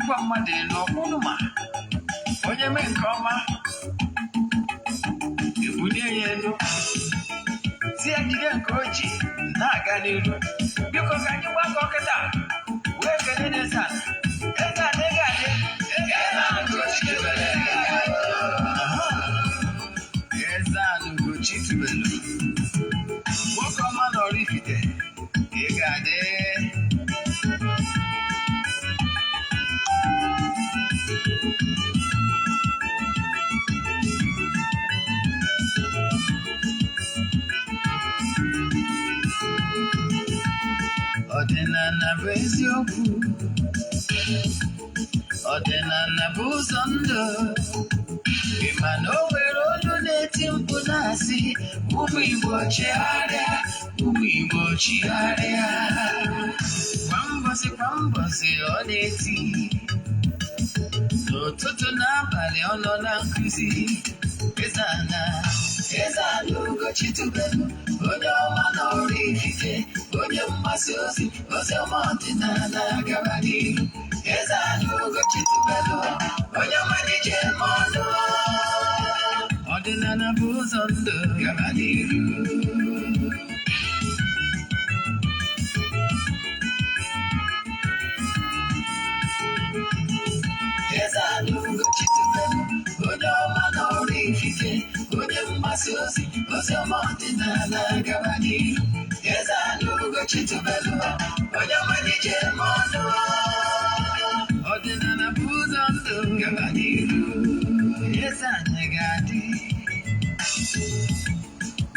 Na-ebulikwa mmadụ elu ọkwụnụ ma onye mee nke ọma ebulie ya elu, si ya jide nke o ji na-aga n'iru. Biko, ka anyị gbakọ kịta wee kelee Eze Ana. Eze Ana, ị ga-adị. Eze Ana Ugochi tubelu. Aha. Eze Ana Ugochi tubelu, nwoke ọma na Oraifite, ị ga-adị. Ọdịnala bụ eziokwu, ọdịnala bụ ụzọ ndụ. Ị ma na o nwere olu na-eti mkpu na-asị, "Ụmụ Igbo, chigharịa, ụmụ Igbo, chigharịa." Kwa mbọsị kwa mbọsị ọ na-eti, n'ụtụtụ n'abalị ọ nọ na nkụzi. Eze Ana, Eze Ana Ugochi tubelu, onye ọma na Oraifite, onye mgbasa ozi ozi ọma ọdịnala, gaba n'ihu. Eze Ana Ugochi tubelu, onye ọma na-eje eme ọnụ. Ọdịnala bụ ụzọ ndụ, gaba n'ihu. Eze Ana Ugochi tubelu, onye ọma na Oraifite, onye mgbasa ozi ozi ọma ọdịnala, gaba n'ihu. Eze Ana Ugochi tubelu, onye ọma na-eje eme ọnụ. Ọdịnala bụ ụzọ ndụ, gaba n'ihu. Eze anyị ga-adị,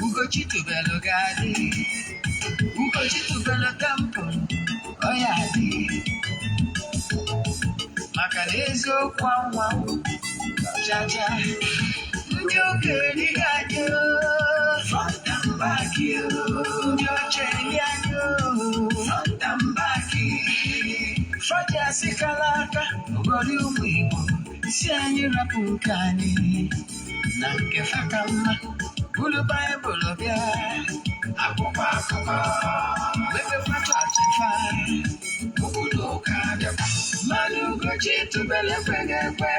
Ugochi tubelu ga-adị, Ugochi tubelu temple ọ ya adị, maka na eziokwu anwa chacha. Ndị okenye ga-adị, front and back, ndị ọcha eri anyị, front and back. Fọji kala aka ụgọdị ụmụ Igbo si anyị rapụ nke anyị na nke fa ka mma, buru Baịbụl bịa, akwụkwọ akụkọ, mepekwa chọọchị fa, obodo ụka bịakwa. Mmanụ Ugochi tubelu ekweghị ekwe.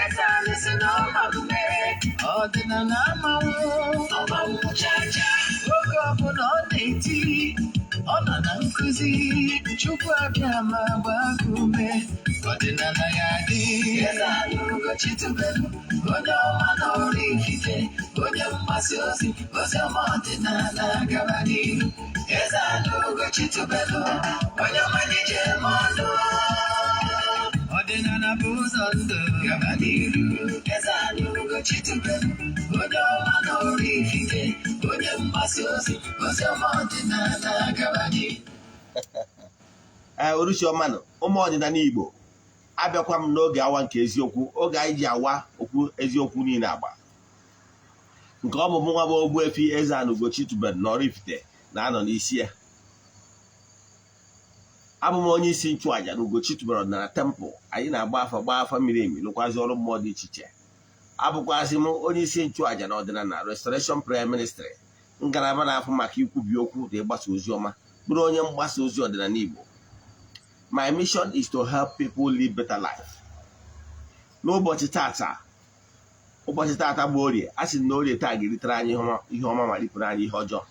Eze anyị si na ọma mme, ọdịnala amanwụ ọmanwụ chacha. Oge ọbụla ọ na-eti, ọ nọ na nkụzi. Chukwu abịa ma gbaa gị ume, ọdịnala ya dị. Eze anyị Ugochi tubelu, onye ọma na Oraifite, onye mgbasa ozi ozi ọma ọdịnala, gaba n'ihu. Eze anyị Ugochi tubelu, onye ọma na-eje eme ọnụ. Ọdịnala bụ ụzọ ndụ, gaba n'ihu. Eze anyị Ugochi tubelu, onye ọma na Oraifite, onye mgbasa ozi ozi ọma ọdịnala, gaba n'ihu. Ee, oruchiọma nụ, ụmụ ọdịnala Igbo. Abịakwa m n'oge awa nke eziokwu, oge anyị ji awa okwu eziokwu niile agba nke ọ bụ mụ nwa bụ Ogbuefi Eze-Ana Ugochi tubelu na Oraifite na-anọ n'isi ya. Abụ m onye isi nchụàjà na Ugochi tubelu ọdịnala temple. Anyị na-agba afa, gbaa afa miri emi, lụkwazị ọrụ mmụọ dị iche iche. Abụkwazị m onye isi nchụàjà na Ọdịnala Restoration Prayer Ministry, ngalaba na-afụ maka ikwubi okwu na ịgbasa ozi ọma, bụrụ onye mgbasa ozi ọdịnala Igbo. My mission is to help people live better life. N'ụbọchị tata, ụbọchị tata bụ Orie. A sị m na Orie taa ga-eritere anyị ihe ọma ma ripụrụ anyị ihe ọjọọ.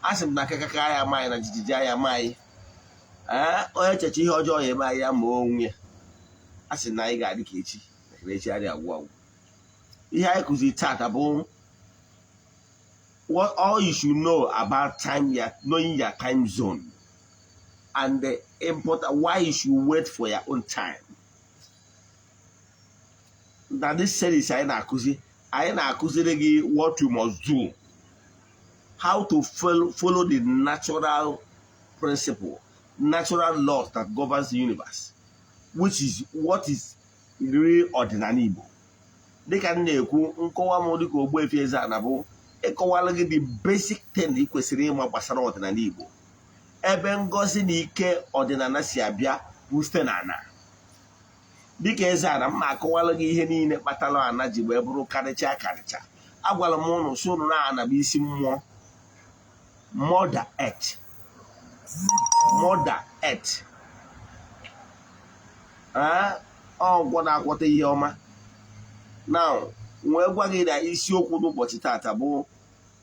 A sị m na akakaka ya ama anyị, na jijiji ya ama anyị. Ee, onye cheche ihe ọjọọ ya eme anyị, ya ma onwe ya. A sị na anyị ga-adị ka echi, na echi adịghị agwụ agwụ. Ihe anyị kụziri tata bụ what all you should know about time, your, knowing your time zone and the important why you should wait for your own time. Na this series anyị na-akụzi, anyị na-akụziri gị what you must do, how to follow the natural principle, natural laws that governs the universe, which is what is real ọdịnala Igbo. Dịka m na-ekwu, nkọwa m dịka Ogbuefi Eze-Ana bụ ịkọwara gị the basic thing ị kwesịrị ịma gbasara ọdịnala Igbo. Ebe ngọzi na ike ọdịnala si abịa bụ site n'ana. Dịka Eze-Ana, m na-akọwara gị ihe niile kpatara ana ji wee bụrụ karịcha karịcha. Agwara m ụnụ si ụnụ na ana bụ isi mmụọ, Mother Earth, Mother Earth. Ah, Ọ nkwọ na-akwọta ihe ọma. Now, wee gwa gị na isiokwu n'ụbọchị tata bụ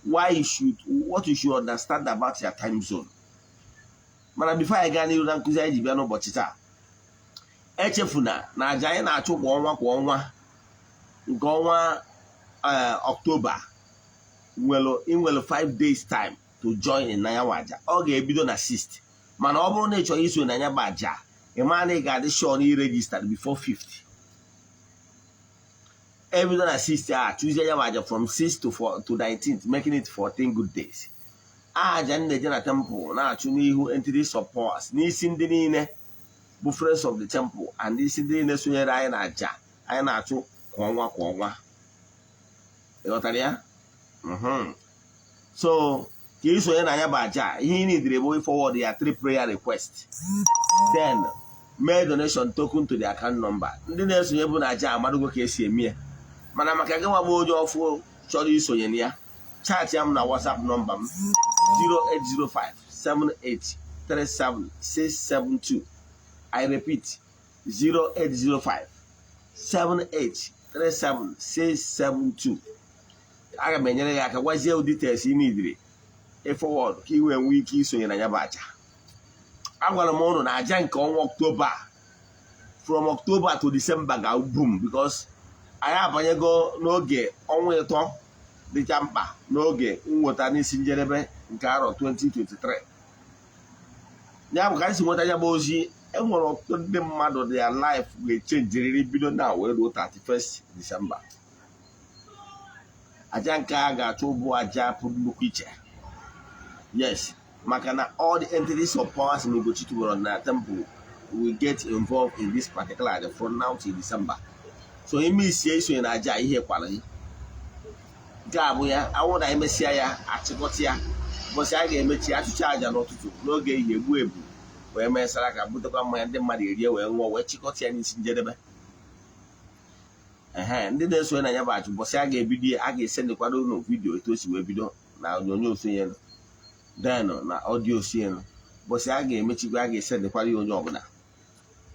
why you should what you should understand about your time zone. Mana before anyị gaa n'ihu na nkụzi anyị ji bịa n'ụbọchị taa, echefuna na aja anyị na-achụ kwa ọnwa kwa ọnwa, nke ọnwa Ọktoba nwere, inwere 5 days time to join na ya nwa aja. Ọ ga-ebido na 6th, mana ọ bụrụ na ị chọrọ iso na ya bụ aja, ị maa na ị ga-adị sure na ị register before 5th. Ebido na 6th a chụzie ya bụ aja from 6 to 4 to 19th, making it 14 good days. Aja m na-eje na temple na-achụ n'ihu entities of powers, n'isi ndị niile bụ friends of the temple and isi ndị niile sonyere anyị na aja anyị na-achụ kwa ọnwa kwa ọnwa. Ịghọtara ya? So ka ị sonye na ya bụ aja, ihe ị nidiri bụ forward ya three prayer request, then mee donation token to the account number. Ndị na-esonye bụ na aja amadugo ka esi eme ya, mana maka gị nwa bụ onye ọfụ chọrọ isonye na ya, chat ya m na WhatsApp nọmba m, 08057837672. I repeat, 08057837672. Aga m enyere ya aka gwazie details ị nidiri ịforward ka ị wee nwee ike isonye na ya bụ aja. Agwara m ụnụ na aja nke ọnwa Ọktoba, from October to December, ga boom, because anyị abanyego n'oge ọnwa 3 dịcha mkpa n'oge nweta n'isi njedebe nke arọ 2023. Ya bụ ka anyị si nweta ya bụ ozi, enwere ọtụtụ ndị mmadụ, their life ga-echangiriri bido na wee ruo 31st December. Aja nke a ga-achụ bụ aja pụrụ nnukwu iche, yes, maka na all the entities of powers in Ugochi tubelu na temple will get involved in this particular aja from now till December. So ime isie isonye na aja, ihe kwara gị. Nke a bụ ya awụ na emesịa ya, achịkọta ya ụbọchị a ga-emechi achụcha aja n'ụtụtụ n'oge ehihie, egbu ebu wee mesara ka butekwa mmanya, ndị mmadụ erie wee ṅụọ, wee chịkọta ya n'isi njedebe. Ehe, ndị na-esonye na ya bụ achụ, ụbọchị a ga-ebido ya, a ga-esendikwado unu video etu o si wee bido na onyonyo sonye, then na audio sonye. Ụbọchị a ga-emechikwa, a ga-esendikwara ya onye ọbụla.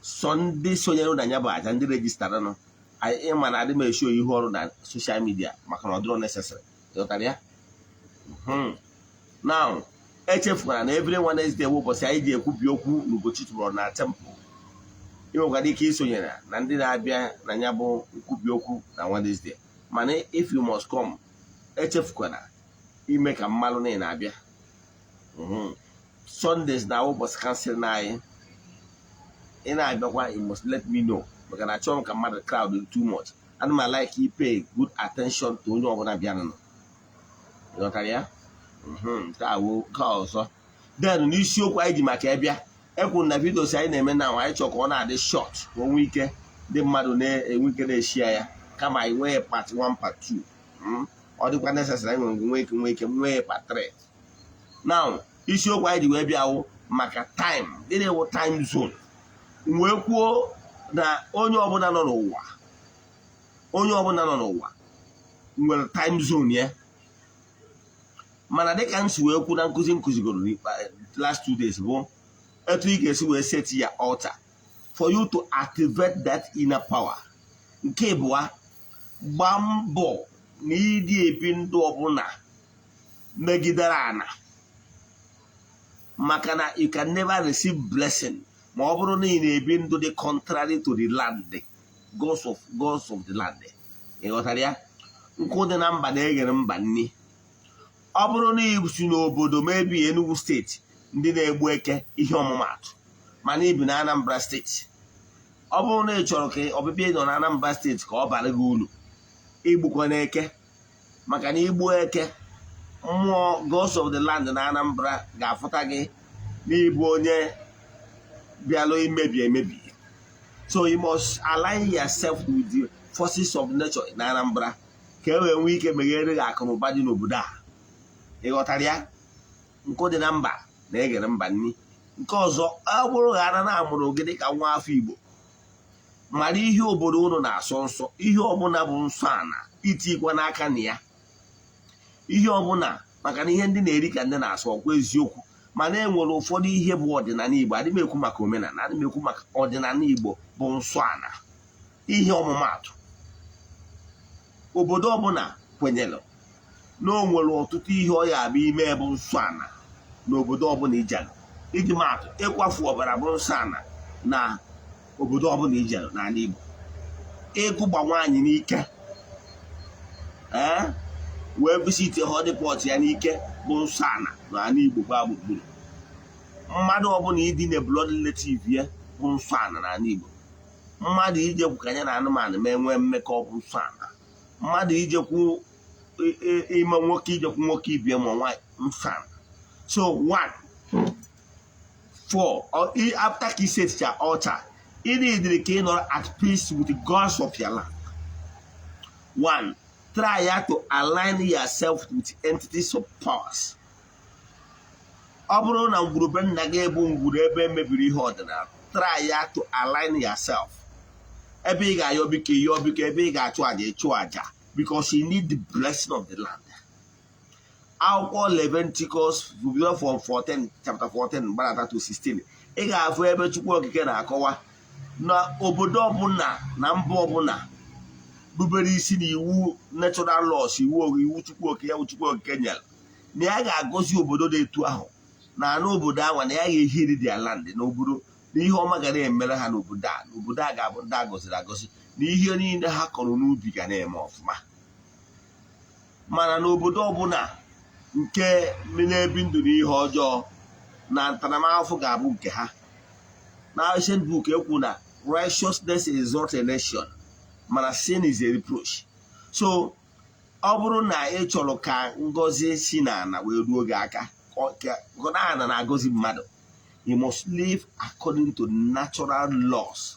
Sọ ndị sonyere na ya bụ aja, ndị registerara nụ. Ịma na adị m eshow ihu ọrụ na social media maka na ọ dịrọ necessary. Ịghọtara ya? Now, echefukwara na every Wednesday bụ ụbọchị anyị ji ekwubi okwu n'Ugochi tụbọrọ na temple. Ị nwekwara ike isonyere na ndị na-abịa na ya bụ nkwubi okwu na Wednesday, mana if you must come, echefukwana ime ka mmalụ na ị na-abịa. Sundays na ụbọchị council na anyị. Ị na-abịakwa, you must let me know, maka na achọrọ m ka mmadụ crowd too much. Ana m like i pay good attention to onye ọbụla bịaranụ. Ịghọtara ya? Nke a wụ nke ọzọ. Then n'isiokwu anyị ji maka ịbịa, ekwuru na videos anyị na-eme na anyị chọrọ ka ọ na-adị short, ka o nwee ike ndị mmadụ na-enwe ike na-eshare ya, kama anyị nwee part 1, part 2. Ọ dịkwa necessary, anyị nwere nwee ike nwee part 3. Now, isiokwu anyị ji wee bịa wụ maka time. Gịnị wụ time zone? Wee kwuo na onye ọbụla nọ n'ụwa, onye ọbụla nọ n'ụwa nwere time zone ya. Mana dịka m si wee kwu na nkụzi nkụzigoro last 2 days, bụ etu ị ga-esi wee set ya altar for you to activate that inner power. Nke ịbụa, gbaa mbọ na ịdị ebi ndụ ọbụla megidere ana, maka na you can never receive blessing ma ọ bụrụ na ị na-ebi ndụ dị contrary to the land, gods of the land. Ị ghọtara ya? Nkụ dị na mba na-eghere mba nni. Ọ bụrụ na ị si n'obodo mebi Enugu Steeti, ndị na-egbu eke, ihe ọmụmatụ, mana ibi na Anambra Steeti, ọ bụrụ na ị chọrọ ka ọbịbịa ị nọ na Anambra Steeti ka ọ bara gị uru, igbukwa n'eke, maka na igbu eke, mmụọ gods of the land na Anambra ga-afụta gị n'ịbụ onye bịalụ imebi emebi. So you must align yourself with the forces of nature na Anambra ka e wee nwee ike meghere gị akụ na ụba dị n'obodo a. Ị ghọtara ya? Nkụ dị na mba na-eghere mba nni. Nke ọzọ, ọ bụrụ ghara na amụrụ gị dịka nwa afọ Igbo, mara ihe obodo unu na-asọ nsọ. Ihe ọbụla bụ nsọ ana, itikwa n'aka na ya ihe ọbụla, maka na ihe ndị na-eri ka ndị na-asọ ọkwa eziokwu. Mana e nwere ụfọdụ ihe bụ ọdịnala Igbo. Adị m ekwu maka omenala, adị m ekwu maka ọdịnala Igbo bụ nsọ ana. Ihe ọmụmaatụ, obodo ọbụla kwenyere na o nwere ọtụtụ ihe ọ ya abụ ime bụ nsọ ana n'obodo ọbụla ijere. Iji maatụ, ịkwafu ọbara bụ nsọ ana na obodo ọbụla ijere n'ala Igbo. Ịgụgba nwaanyị n'ike, ee, wee visit honeypot ya n'ike bụ nsọ ana n'ala Igbo gbaa gburugburu. Mmadụ ọbụla idina blood relative ya bụ nsọ ana n'ala Igbo. Mmadụ ijekwu ka ya na anụmanụ ma enwee mmekọ bụ nsọ ana. Mmadụ ijekwu ime nwoke, ijekwu nwoke ibie ma nwaanyị, nsọ ana. So one four or after ka iseticha altar, ị need ka ị nọrọ at peace with the gods of your land. One, try to align yourself with entities of powers. Ọ bụrụ na ngwurube nna gị bụ ngwuru ebe mebiri ihe ọdịnala, try to align yourself. Ebe ị ga-ayọ biko, yọọ biko. Ebe ị ga-achụ àjà, ịchụ àjà, because you need the blessing of the land. Akwụkwọ Leviticus from 14, chapter 14 gbadata to 16, ị ga-afụ ebe Chukwu Okike na-akọwa na obodo ọbụla na mba ọbụla rubere isi n'iwu natural laws, iwu Chukwu Okike, ya bụ Chukwu Okike nyere, na ya ga-agọzi obodo dị etu ahụ na ana obodo ahụ, na ya ga-ehiri their land, na obodo na ihe ọma ga na-emere ha n'obodo a, na obodo a ga-abụ ndị a gọziri agọzi, na ihe niile ha kọrọ n'ubi ga na-eme ọfụma. Mana n'obodo ọbụla nke na-ebi ndụ n'ihe ọjọọ, na ntaramahụhụ ga-abụ nke ha. Na ancient book ekwu na righteousness exalts a nation, mana sin is a reproach. So ọ bụrụ na ị chọrọ ka ngọzi si n'ala wee ruo gị aka, ka ana na-agọzi mmadụ, you must live according to natural laws.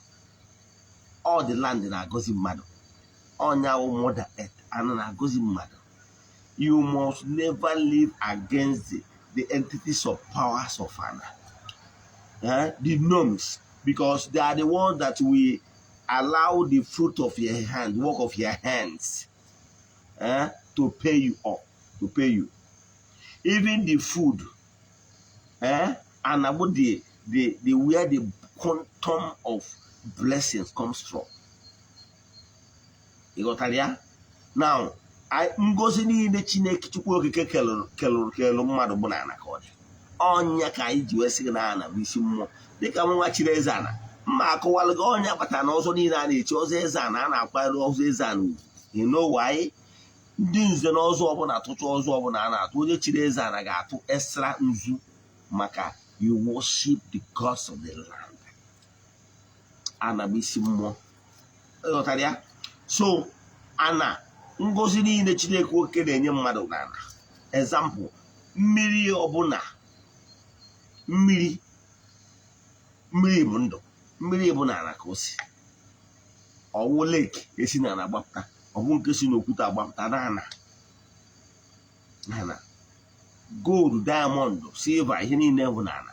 All the land na-agọzi mmadụ, ọnya mother earth, ana na-agọzi mmadụ. You must never live against the entities of powers of ana, the gnomes, because they are the ones that will allow the fruit of your hand, work of your hands, to pay you up, to pay you. Even the food, and about the where the quantum of blessings comes from. You got ya? Now, ngozi niile Chineke Chukwu Okike kelụrụ kelụrụ kelụ mmadụ bụ n'ala ka ọ dị. Ọnya ka anyị ji wee sị gị na ana bụ isi mmụọ. Dịka nwa chiri eze ana, mma akọwalụ gị ọnya kpatara na ọzọ niile a na-echi ọzọ eze ana, a na-akwanyere ọzọ eze ana ugwu. You know why? Ndị nze na ọzọ ọbụla tụtụ ọzọ ọbụla a na-atụ, onye chiri eze ana ga-atụ extra nzu, maka you worship the gods of the land. Ana bụ isi mmụọ. Ịghọtara ya? So ana ngozi niile Chineke oke na-enye mmadụ n'ala. Example, mmiri ọbụla, mmiri, mmiri bụ ndụ. Mmiri bụ n'ala ka o si. Ọwụ lake esi n'ala gbapụta, ọ bụ nke si n'okwute agbapụta n'ala. N'ala, gold, diamond, silver, ihe niile bụ n'ala.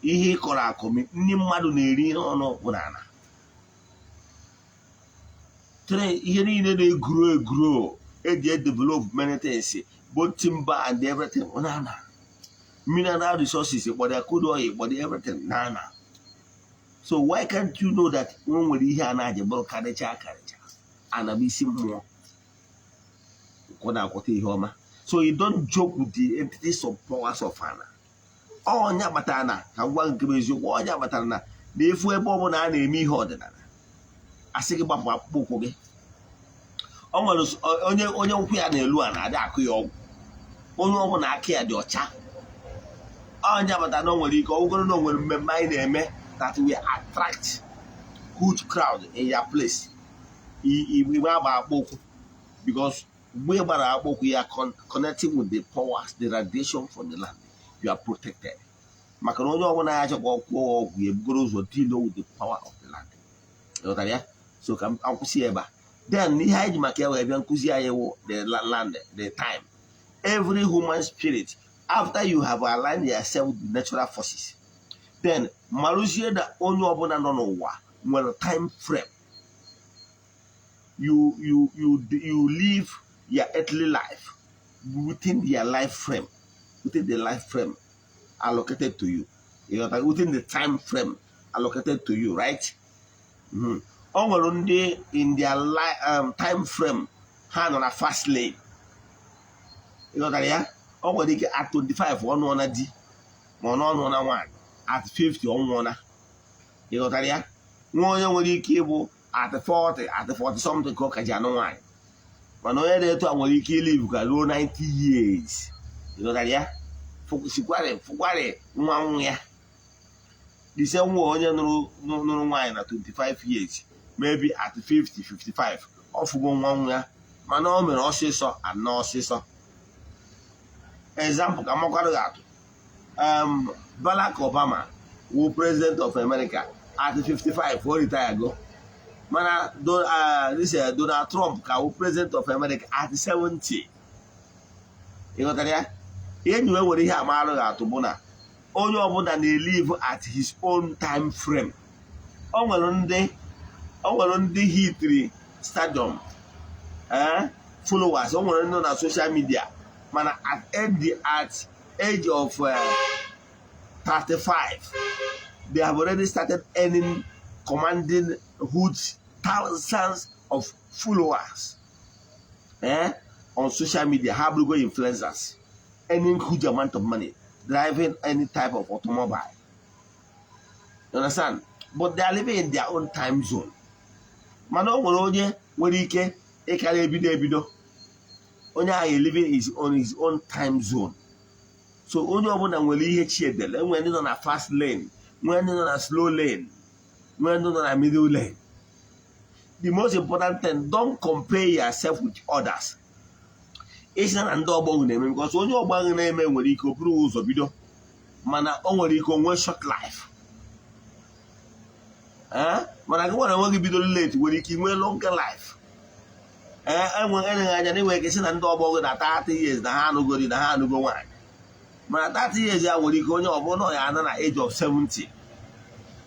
Ihe ị kọrọ akọ, ndị mmadụ na-eri ọnụ bụ n'ala. Ihe niile na-egro egro eji edevelop many things, both timber and everything, bụ n'ala. Mineral resources, kpọrọ ya crude oil, kpọrọ everything, n'ala. So why can't you know that o nwere ihe a na-aji bụrụ karịcha karịcha? Ana bụ isi mmụọ kwụ na-akwụta ihe ọma. So you don't joke with the entities of powers of ana. Ọnya kpatara na ka m gwa nke bụ eziokwu, ọnya kpatara na na-efu ebe ọbụla a na-eme ihe ọdịnala, asị gị gbapụ akpụkpọ ụkwụ gị. O nwere onye nkwụ ya na-elu a na-adị akụ ya ọgwụ. Onye ọbụla aka ya dị ọcha, ọnya kpatara na o nwere ike ọ bụgoro na o nwere mmemme anyị na-eme that will attract huge crowd in your place, igbe agba akpụ ụkwụ, because mgbe ị gbara akpụ ụkwụ ya, connecting with the powers, the radiation from the land, you are protected. Maka na onye ọbụla ya chọkwa ọkwụ ọgwụ ya, ebugoro ụzọ deal with the power of the land. Ịghọtara ya? So ka m akwụsị ebe a. Then ihe anyị ji maka ya wee bịa nkụzi anyị wụ the land, the time. Every human spirit, after you have aligned yourself with the natural forces, then marụzie na onye ọbụla nọ n'ụwa nwere time frame. You live your earthly life within your life frame, within the life frame allocated to you. You know, within the time frame allocated to you, right? O nwere ndị in their time frame ha nọ na fast lane. Ịghọtara ya? O nwere ike at 25 ọ nụọ na di, ma ọ nụọ na nwaanyị, at 50 ọ nwụọna. Ịghọtara ya? Nwa onye nwere ike ịbụ at 40, at 40 something ka ọ ka ji anụ nwaanyị, mana onye na-eto a nwere ike ilive ka ruo 90 years. Ịghọtara ya? Fụkwarị fụkwarị nwa nwa ya ise, nwa onye nụrụ nwaanyị na 25 years, maybe at 50, 55 ọ fụgo nwa nwa ya, mana o mere ọsịsọ anọ ọsịsọ. Example ka mmakwarụ gị atụ, Barack Obama wụ president of America, at 55 o retire go, mana this Donald Trump ka wụ president of America at 70. Ịghọtara ya? Ihe nyi wee were ihe amarụ gị atụ bụ na onye ọbụla na-elive at his own time frame. O nwere ndị hitri stadium followers, o nwere ndị nọ na social media, mana at age of 35 they have already started earning, commanding huge thousands of followers on social media. Ha bụrụgo influencers, earning huge amount of money, driving any type of automobile. You understand? But they are living in their own time zone. Mana o nwere onye nwere ike ịkara ebido ebido, onye ahụ living is on his own time zone. So onye ọbụla nwere ihe chi edele. Enwere ndị nọ na fast lane, nwee ndị nọ na slow lane, nwee ndị nọ na middle lane. The most important thing, don't compare yourself with others. Isi na ndị ọgbọ gị na-eme, because onye ọgbọ gị na-eme nwere ike o buru ụzọ bido, mana o nwere ike onwe short life. Ee, mana gị nwere onwe gị bidoro late nwere ike inwe longer life. Ee, enwe eleghị anya na inwere ike si na ndị ọgbọ gị na 30 years na ha anụgori, na ha anụgo nwaanyị, mana 30 years ya nwere ike onye ọbụla ya anọ na age of 70,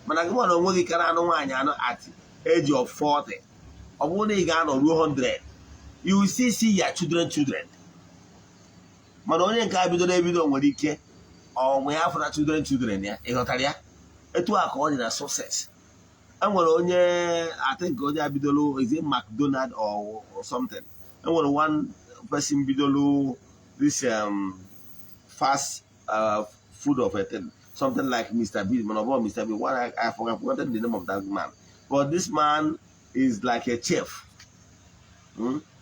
mana gị nwere onwe gị kara anụ nwaanyị anụ at age of 40. Ọ bụrụ na ị ga-anọ ruo 100, you will still see your children children, mana onye nke a bidoro ebido nwere ike ọnwe ya afọ na children children ya. Ịghọtara ya? Etu a ka ọ dị na success. Enwere onye, I think onye a bidoro, is it McDonald or something? Enwere one person bidoro this fast food of a thing, something like Mr. Bean, mana ọ bụghị Mr. Bean. One, I forgotten the name of that man, but this man is like a chef.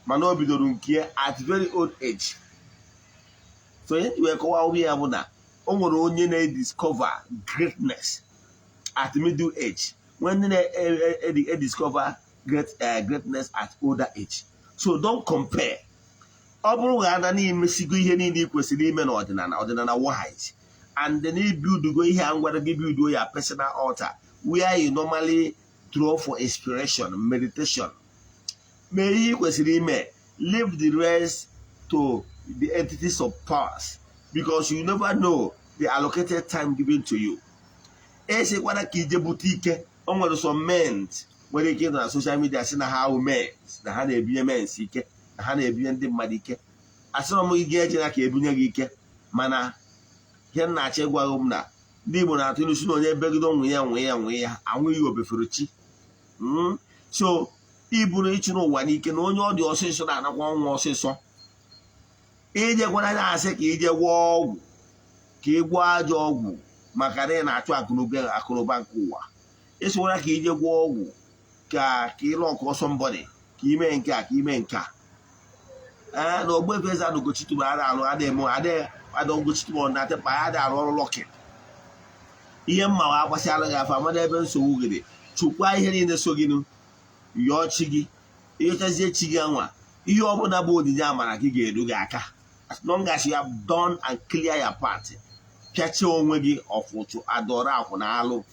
Mana o bidoro nke at very old age. So ihe ji wee kọwaa obi ya bụ na o nwere onye na-ediscover greatness at middle age, when ndị na-ediscover greatness at older age. So don't compare. Ọ bụrụ ga ada na imesigo ihe niile ị kwesịrị ime n'ọdịnala, ọdịnala wise, and then i buildugo ihe a ngwara gị, builduo ya personal altar where you normally draw for inspiration, meditation, mee ihe ị kwesịrị ime, leave the rest to the entities of powers, because you never know the allocated time given to you. Esikwana ka ije bute ike. O nwere some men nwere ike ịnọ na social media sị na ha wụ mens, na ha na-ebinye mens ike, na ha na-ebinye ndị mmadụ ike. Asịrọ m gị ga-ejela ka ebunye gị ike, mana ihe m na-achọ ịgwa gị m na ndị Igbo na-atụ ilu si na onye begide nwe ya nwe ya nwe ya anwụghị obefere chi. So iburu ịchụ n'ụwa n'ike na onye ọ dị ọsịsọ na-anakwa ọnwụ ọsịsọ. Ijekwana na-asị ka ije gwọọ ọgwụ, ka ị gwọọ ajọ ọgwụ, maka na ị na-achụ akụnụba nke ụwa. Ịsịwara ka ije gwọọ ọgwụ ka ị lọkụọ somebody, ka ime nke a, ka ime nke a. Ee, na Ogbuefi Eze-Ana Ugochi tubelu ada alụ ada eme ada ada Ugochi tubelu na tepa ya ada arụ ọrụ lọkị. Ihe mma wa agbasịala gị afọ amada ebe nsogbu gị dị. Chụkwa ihe niile so gị nụ, yọọ chi gị, ịyọchazie chi gị anwa, ihe ọbụla bụ onyinye amara gị ga-eru gị aka, as long as you have done and clear your part. Pịachie onwe gị ọfụchụ adọrọ akwụ na alụ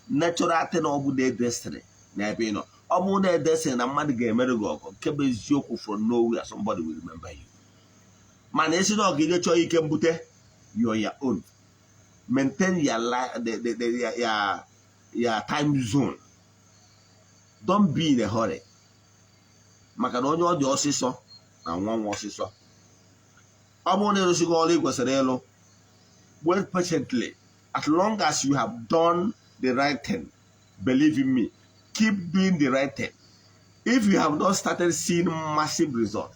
natural thing ọ bụla edesịrị n'ebe ị nọ. Ọ bụrụ na edesịrị na mmadụ ga-emerụ gị ọgụ, nke bụ eziokwu, from nowhere somebody will remember you. Mana esi na ọga ije chọọ ike mbute, you're your own. Maintain your life, your time zone. Don't be in a hurry, maka na onye ọ dị ọsịsọ na nwa nwa ọsịsọ. Ọ bụrụ na ịrụsigo ọrụ ị kwesịrị ịlụ, wait patiently. As long as you have done the right thing, believe in me, Keep doing the right thing. If you have not started seeing massive result,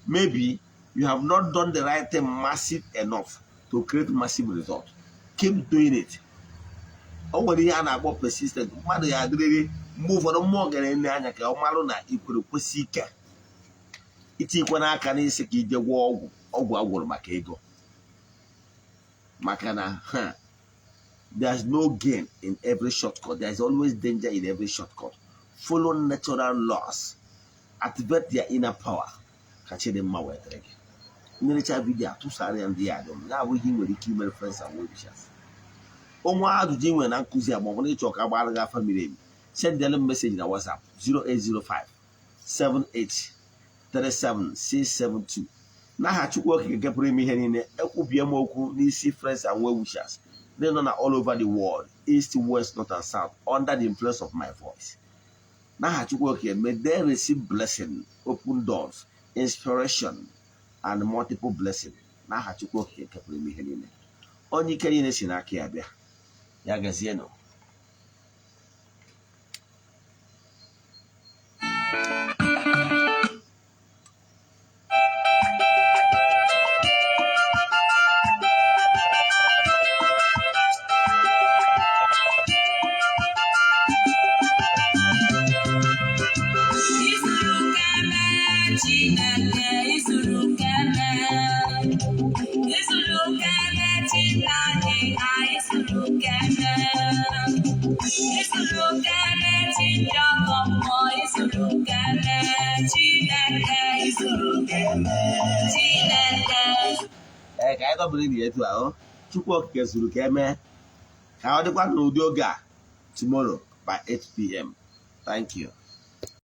maybe you have not done the right thing massive enough to create massive result. Keep doing it. O nwere ihe a na-akpọ persistent. Mmadụ ya adịrịrị mgbe ụfọdụ mmụọ gara ene anya ka ọ marụ na ikwere kwesị ike itikwe n'aka n'isi ka ije gwọọ ọgwụ ọgwụ agwụrụ maka ego, maka na ha, there's no gain in every shortcut. There's always danger in every shortcut. Follow natural laws, activate their inner power, ka Chidimma wee dịrị gị. Nnerecha video atụsara ya ndị ya adịm ya abụ ihe ị nwere ike imere friends and well-wishers. Onwe ajụjụ ị nwere na nkụzi a, maọbụ na ịchọ ka agbara gị afa miri emi, sendelu m message na WhatsApp 0805 78 37672. N'aha Chukwu Okike nke pụrụ ime ihe niile, ekwubie m okwu n'isi friends and well-wishers ndị nọ na all over the world, east, west, north and south, under the influence of my voice. N'aha Chukwu Okike, may they receive blessing, open doors, inspiration and multiple blessing. N'aha Chukwu Okike nke pụrụ ime ihe niile, onye ike niile si n'aka ya bịa, ya gazienụ. Izuru keme, Chineke, izuru keme. Izuru keme, Chineke, ha izuru keme. Izuru keme, Chineke, izuru keme. Chineke, izuru keme. Chineke. Ee, ka anyị dọbiri na etu ahụ Chukwu Okike zuru ka emee, ka ọ dịkwa n'ụdị oge a tomorrow by 8 p.m. Thank you.